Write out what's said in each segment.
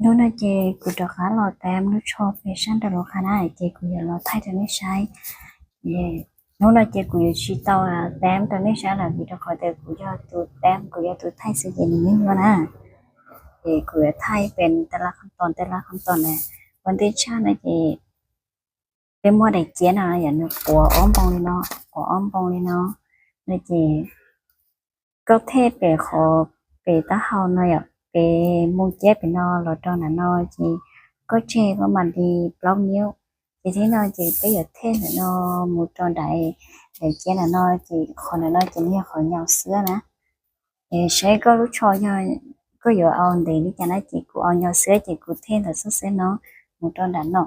Hnub no ces kuv rov qab los teb lub tsho pem sab nraum lub qab na, ces kuv yuav los thaij rau nej saib. Hnub no ces kuv yuav tsis tau teb rau nej saib lawm vim rau qhov tias kuv yog tus teb, kuv yog tus thaij xwb ces nws yeej nyuaj na. Ces kuv yuav thaij pem tej lab qhov tos tej lab qhov tos na. Ua ntej tshaj no ces peb muab daim ciab no yom, nws quav ob npoo li no, quav ob npoo li no, no ces koj thej pem qhov, pem taub hau no yom, pem mus ciab pem no los rau nram no ces koj tseg koj mam li plaub niub. Ces thiab no ces peb yuav thej ntawm no mus rau nram daim ciab ntawm no, ces qhov ntawm no ces nws yog qhov nyos xwb na. Saib koj lub tsho yog koj yuav au ntev li cas na, ces kuv au nyos xwb ces kuv thej ntawm txoj xeb no mus rau nram no.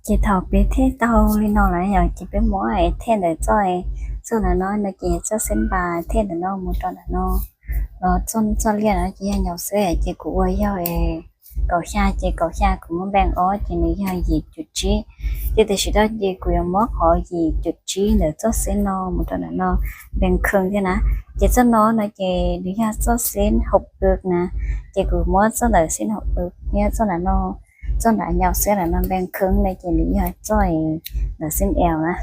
Ces thaum peb thej tau li no lawm yom, ces peb muab thej ntawm txoj, txoj ntawm no no ces txoj xeb npas thej ntawm no mus rau ntawm no los txoj, txoj liaj no ces yog nyos xwb, ces kuv ua yog kaum xya, ces kaum xya kuv muab npeej ob ces nws yog yim cum tsib. Ces tam sim no ces kuv yuav muab qhov yim cum tsib ntawm txoj xeb no mus rau ntawm no npeej khee thiab na. Ces txoj no no ces nws yog txoj xeb haum w na, ces kuv muab txoj ntawm xeb haum w thiab txoj ntawm no, txoj nram nyos xwb ntawm no npeej khee no ces nws yog txoj ntawm xeb L na.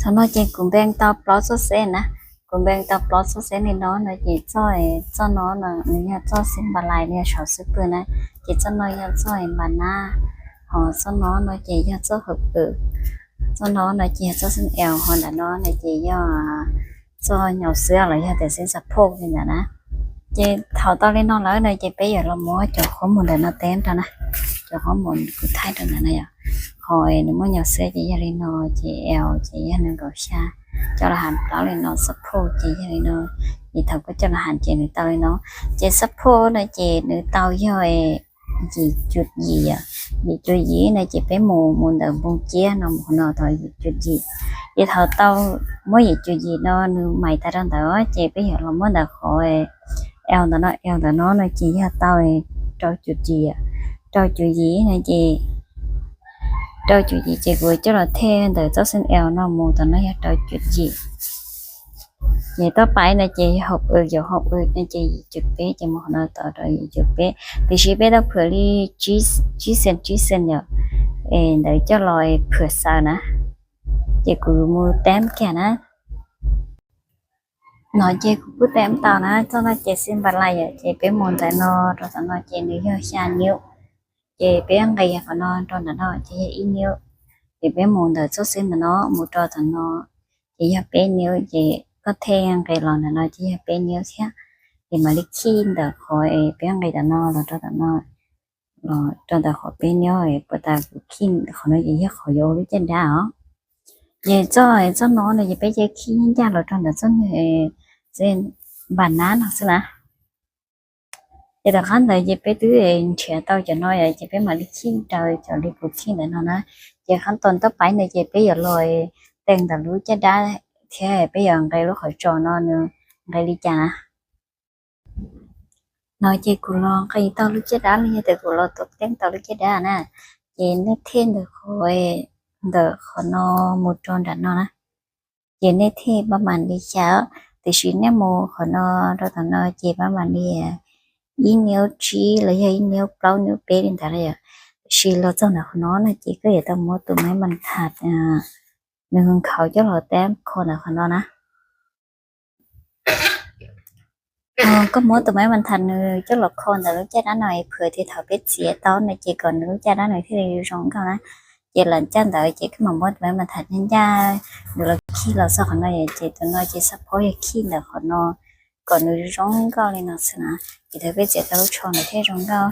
Thaum no ces kuv npeej tau plaub txoj xeb na, kuv npeej tau plaub txoj xeb li no no ces txoj, txoj no no nws yog txoj xeb npas lais li saum xub pwg na, ces txoj no yog txoj npas nab, ho txoj no no ces yog txoj haum w, txoj no no ces yog txoj xeb L, ho ntawm no no ces yog txoj nyos xwb los yog tias xeb xab phoj li ntawd na. Ces thaum tau li no lawm no ces peb yuav los muab cov qhob mus ntawm no teb rau na, cov qhob mus kuv thaij rau ntawm no yom. Qhov nws muaj nyos xwb ces yog li no, ces L ces yog nees nkaum xya, coj los has plaub li no, xab phoj ces yog li no. Ces thaum koj coj los has ces nws tau li no. Ces xab phoj no ces nws tau yog yim cum yim, yim cum yim no ces peb mus, mus ntawm npoo ciab no mus qhov no tau yim cum yim. Ces thaum tau muab yim cum yim no nws mais tas rau ntawd ces peb yuav los muab ntawm qhov L ntawm no, L ntawm no no ces yog tau rau cum yim, rau cum yim no ces, rau cum yim ces kuv coj los thej ntawm txoj xeb L no mus tom no yog rau cum yim. Ces toj pais no ces yog haum w, yog haum w no ces yim cum peb, ces mus qhov no tau rau yim cum peb. Tiam sis peb tau phwm li tsib xees tsib xees yom, es ntawd coj los phwm xaws na. Ces kuv mus teb kiag na. No ces kuv kuj teb tau na, txoj no ces xeb npas lais yom, ces peb mus ntawm no rau tom no ces nws yog xya niub. Ces peb nqis qhov no rau ntawm no ces yog ib niub. Ces peb mus ntawm txoj xeb ntawm no mus rau tom no ces yog peb niub, ces koj thej nqis los ntawm no ces yog peb niub thiab. Ces mam li khij ntawm qhov peb nqis tom no los rau tom no, los rau ntawm qhov peb niub, puas tas kuv khij qhov no ces yog qhov yuav ua lub caj dab os. Ces txoj, txoj no no ces peb cia khij ncaj los rau ntawm txoj npas nab no xwb na. Ces tom qab ntawd ces peb twb nrhiav tau cov no ces peb mam li khij raws cov li kuv khij ntawm no na. Ces qhov tod toj pais ntawd ces peb yuav los tees ntawm lub caj dab thiab peb yuav nqis lub qhov tsos no nws nqis li cas na. No ces kuv los nqis tau lub caj dab los yog tias kuv los tees tau lub caj dab na. Ces nej thej ntawm qhov, ntawm qhov no mus rau nram no na. Ces nej thej pab mam li xya, tiam sis nej mus qhov no rau tom no ces pab mam li ib niub tsib los yog ib niub plaub niub peb li ntawd na yom. Tiam sis los txog ntawm qhov no no ces koj yuav tau muab tus maiv mas thas nws nkhaus coj los tab kho ntawm qhov no na. Koj muab tus maiv mas thas nws coj los kho ntawm lub caj dab no es phwm tias thaum peb txiav tau no ces kom nws lub caj dab nws thiaj li zoo nkauj na. Ces los caj ntawd ces koj mam muab tus maiv mas thas ncaj ncaj nws los khij los txog qhov no, ces tus no ces xab phob yog khij ntawm qhov no kom nws zoo nkauj li no xwb na. Ces thaum peb txiav tau lub tsho nws thiaj zoo nkauj.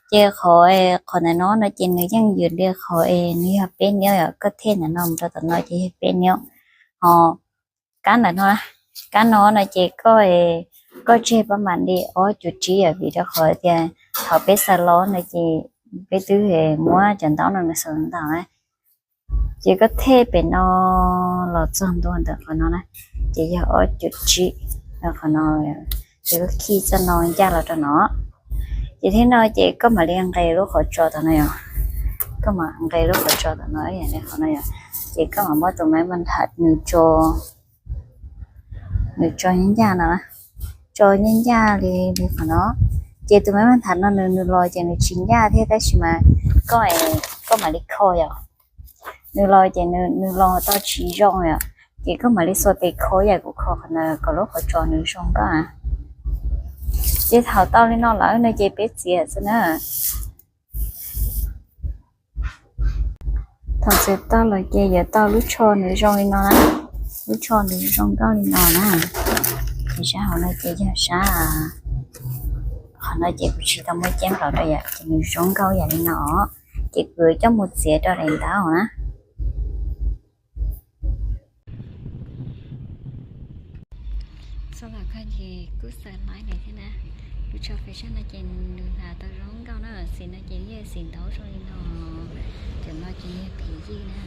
Ces qhov, qhov ntawm no no ces nws yeej yws li qhov es nws yog peb niub yom, koj thej ntawm no mus rau tom no ces yog peb niub. Ho kab ntawm no, kab no no ces koj, koj tseg pab mam li ob cum tsib yom, vim rau qhov tias thaum peb xaws los no ces peb twb muab cov ntaub no nws xaws ntau na. Ces koj thej pem no los txog ntua ntawm qhov no na, ces yog ob cum tsib qhov no, ces koj khij txoj no ncaj los rau no. Ces thiab no ces koj mam li nqis lub qhov tsos tom no yom, koj mam nqis lub qhov tsos tom no, qhov no yom, ces koj mam muab tus maiv mas thas nws tso, nws tso ncaj no na. tso ncaj ncaj li, li qhov no. Ces tus maiv mas tham no nws, nws los ces nws tsis ncaj thiab tab sis mas koj, koj mam li kho yom. Nws los ces nws, nws los tau tsis zoo yom, ces koj mam li xuas tes kho yam kuv kho qhov ntawd kom lub qhov tsos nws zoo nkauj. Ces thaum tau li no lawm no ces peb txiav xwb na. Thaum txiav tau lawm ces yuav tau lub tsho nws zoo li no na, lub tsho nws zoo nkauj li no na. Ces sab hauv no ces yog sab, qhov no ces kuv tsis tau muab ceeb rau yom, ces nws zoo nkauj yam li no. Ces kuv yuav coj mus txiav rau daim ntawv na. Xov los koj ces kuj xav laib lawm thiab na. Lub tsho fashion no ces nws hla tau zoo nkauj na, xim no ces yog xim ntaub zoo li no, cov no ces yog phim ywj na.